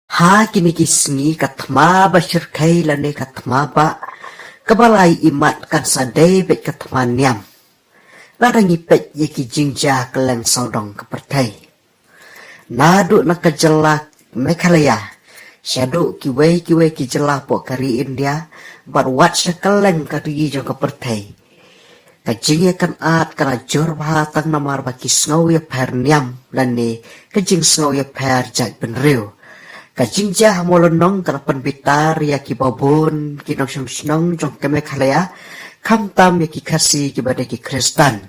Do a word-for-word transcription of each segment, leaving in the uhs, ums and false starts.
Ha kine ki sngi ka thma ba shyrkhei lane ka thma ba kaba la ïohi mat kan sa dei beit ka thma niam. Lada ngi peit ïa ki jingjia kylleng sawdong ka pyrthei. Naduh na ka jylla Meghalaya shaduh kiwei kiwei ki jylla hapoh ka ri India bad wat sha kylleng ka ri jong ka pyrthei. Ka jingïakynad ka la jur bha tang namar ba ki sngew ïapher niam lane ka jingsngew ïapher jaitbynriew. Ka jingjia ha Mawlynnong ka la pynbitar ïa kiba bun ki nongshong shnong jong ka Meghalaya, khamtam ïa ki Khasi kiba dei ki Khristan.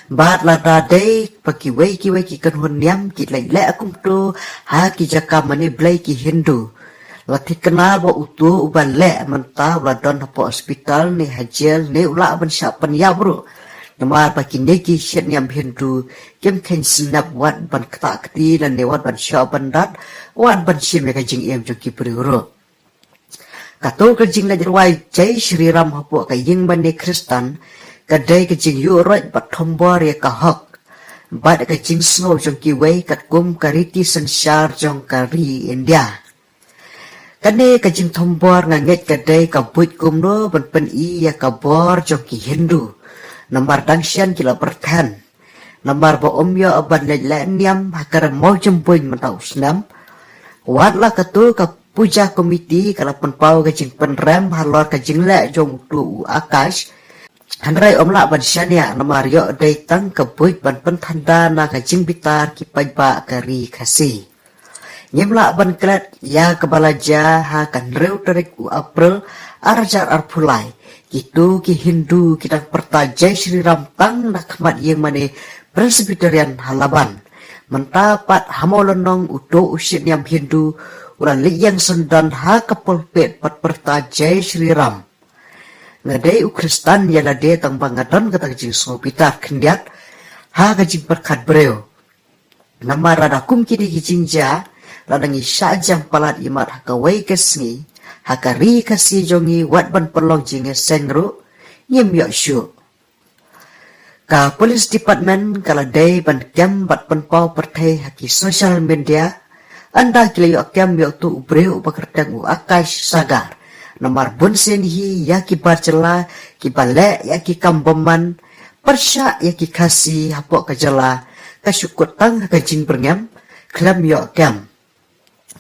Bad lada dei ba kiwei kiwei ki kynhun niam ki leit leh kumto ha ki jaka mane blei ki Hindu, la thikna ba uto uba leh mynta u la don hapoh hospital ne ha jel ne u lah ban shah pynïap ruh. Namar ba kine ki shit niam Hindu kim kheiñ snep wat ban ktah kti lane wat ban shoh ban dat, wat ban shim ïa ka jingim jong ki briew ruh. Kato ka jingleit rwai Jai Shri Ram hapoh ka ïing mane Khristan ka dei ka jingïuhroit bad thombor ïa ka hok bad ka jingsngew jong kiwei katkum ka riti synshar jong ka ri India. Kane ka jingthombor nga ngeit ka dei ka buit kumno ban pyni ïa ka bor jong ki Hindu. Namar dang shen ki la pyrthen namar ba ym ïoh ban leit leh niam ha ka rem mawjymbuiñ mynta u snem. Wat la kato ka puja committee ka la pynpaw ka jingpynrem halor ka jingleh jong uto u Akash, hynrei ym lah ban shaniah namar ïoh dei tang ka buit ban pynthanda na ka jingbitar ki paidbah ka ri Khasi. Ngim lah ban klet ïa kaba la jia ha ka hynriew tarik u April ar hajar arphew lai. Kito ki Hindu ki dang pyrta Jai Shri Ram tang na khmat ïing mane Presbyterian ha Laban. Mynta pat ha Mawlynnong uto u shit niam Hindu u la leit ïeng syndon ha ka pulpit bad pyrta Jai Shri Ram. Nga dei u Khristan ïa lade tang ba nga don kata ka jingsngewbitar khyndiat ha ka jingpyrkhat briew. Namar lada kum kine ki jingjia, lada ngi shah jam palat ïa mat ha kawei ka sngi ha ka ri Khasi jong ngi wat ban pynlong jingïaseng ruh, ngim ïoh shuh. Ka Police Department ka la dei ban kem bad pynpaw pyrthei ha ki social media ynda ki la ïoh kem ïa uto u briew uba kyrteng u Akash Sagar. Namar bunsien hi ïa ki bar jylla kiba leh ïa ki kam bymman pyrshah ïa ki Khasi hapoh ka jylla, ka shu kut tang ha ka jingbyrngem khlem ïoh kem.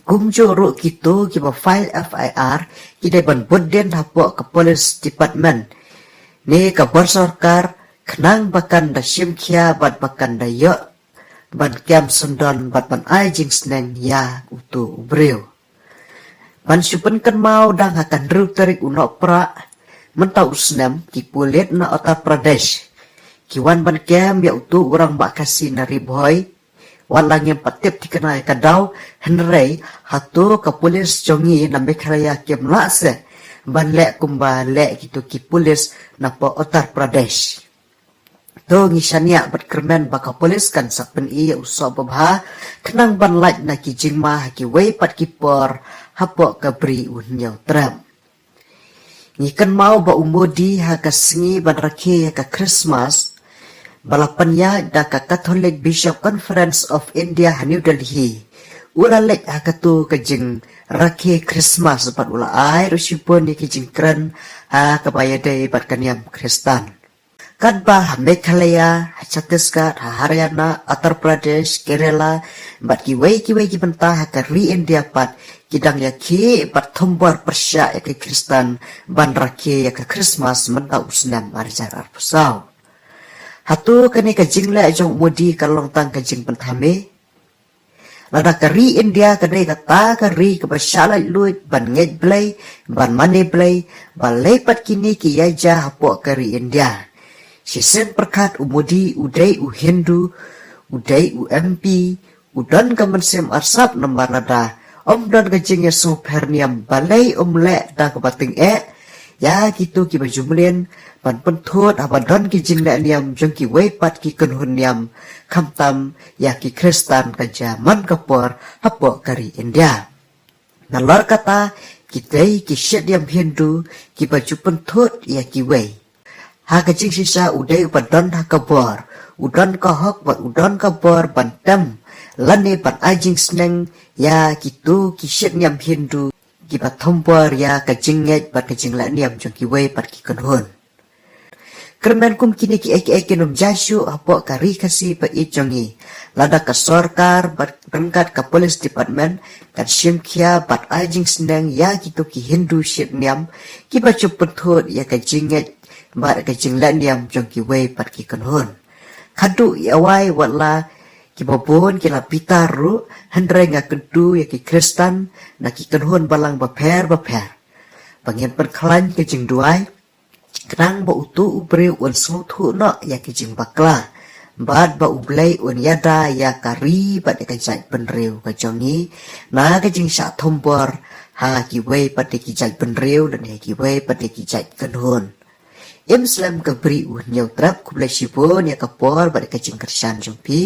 Kumjuh ruh kito kiba file F I R ki dei ban bud dien hapoh ka Police Department ne ka bor sorkar khnang ba kan da shim khia bad ba kan da ïoh ban kem syndon bad ban ai jingsneng ïa uto u briew. Ban shu pynkynmaw, dang ha ka hynriew tarik u Nohprah mynta u snem, ki pulit na Uttar Pradesh ki wan ban kem ïa uto u rangbah Khasi na Ri Bhoi. Wat la ngim pat tip thikna ïa ka daw, hynrei hato ka pulit jong ngi na Meghalaya kim lah seh ban leh kumba leh kito ki pulit na poh Uttar Pradesh. To ngi shaniah bad kyrmen ba ka pulit kan sa pyni ïa u soh babha khnang ban lait na ki jingma ha kiwei pat ki por hapoh ka bri u Hynñiewtrep. Ngi kynmaw ba u Modi ha ka sngi ban rakhe ïa ka Christmas ba la pynïaid da ka Catholic Bishop Conference of India ha New Delhi, u la leit ha kato ka jingrakhe Christmas bad u la ai ruh shibun ïa ki jingkren ha kaba ïadei bad ka niam Khristan. Katba ha Meghalaya, ha Chhattisgarh, ha Haryana, Uttar Pradesh, Kerala bad kiwei kiwei ki bynta ha ka ri India pat ki dang ïakhih bad thombor pyrshah ïa ki Khristan ban rakhe ïa ka Christmas mynta u snem ar hajar arphew saw. Hato kane ka jingleh jong u Modi ka long tang ka jingpynthame? Lada ka ri India ka dei kata ka ri kaba shah laitluid ban ngeit Blei, ban mane Blei, balei pat kine ki ïaid jia hapoh ka ri India? Shisien pyrkhat, u Modi u dei u Hindu, u dei u M P, u don ka mynsiem arsap, namar lada ym don ka jingïasngewpher niam, balei um leh da kaba tyngeh ïa kito kiba ju mlien ban pynthut haba don ki jingleh niam jong kiwei pat ki kynhun niam, khamtam ïa ki Khristan ka jia man ka por hapoh ka ri India. Nalor kata, ki dei ki shit niam Hindu kiba ju pynthut ïa kiwei. Ha ka jingshisha u dei uba don ha ka bor, u don ka hok bad u don ka bor ban tem lane ban ai jingsneng ïa kito ki shit niam Hindu kiba thombor ïa ka jingngeit bad ka jingleh niam jong kiwei pat ki kynhun. Kyrmen kum kine kiei kiei kin ym jia shuh hapoh ka ri Khasi ba ïeit jong ngi, lada ka sorkar bad ryngkat ka police department kan shim khia bad ai jingsneng ïa kito ki Hindu shit niam kiba shu pynthut ïa ka jingngeit bad ka jingleh niam jong kiwei pat ki kynhun. Khadduh ïa wai wat la kiba bun ki la bitar ruh, hynrei nga kyntu ïa ki Khristan na ki kynhun balang bapher bapher ba ngin pynkhlaiñ ka jingduwai khnang ba uto u briew un sngewthuh noh ïa ka jingbakla bad ba U Blei un ïada ïa ka ri bad ïa ka jaitbynriew ka jong ngi na ka jingshah thombor ha kiwei pat ki jaitbynriew lane kiwei pat ki jait kynhun. Im slem ka bri u Hynñiewtrep, khublei shibun ïa ka por bad ïa ka jingkyrshan jong phi.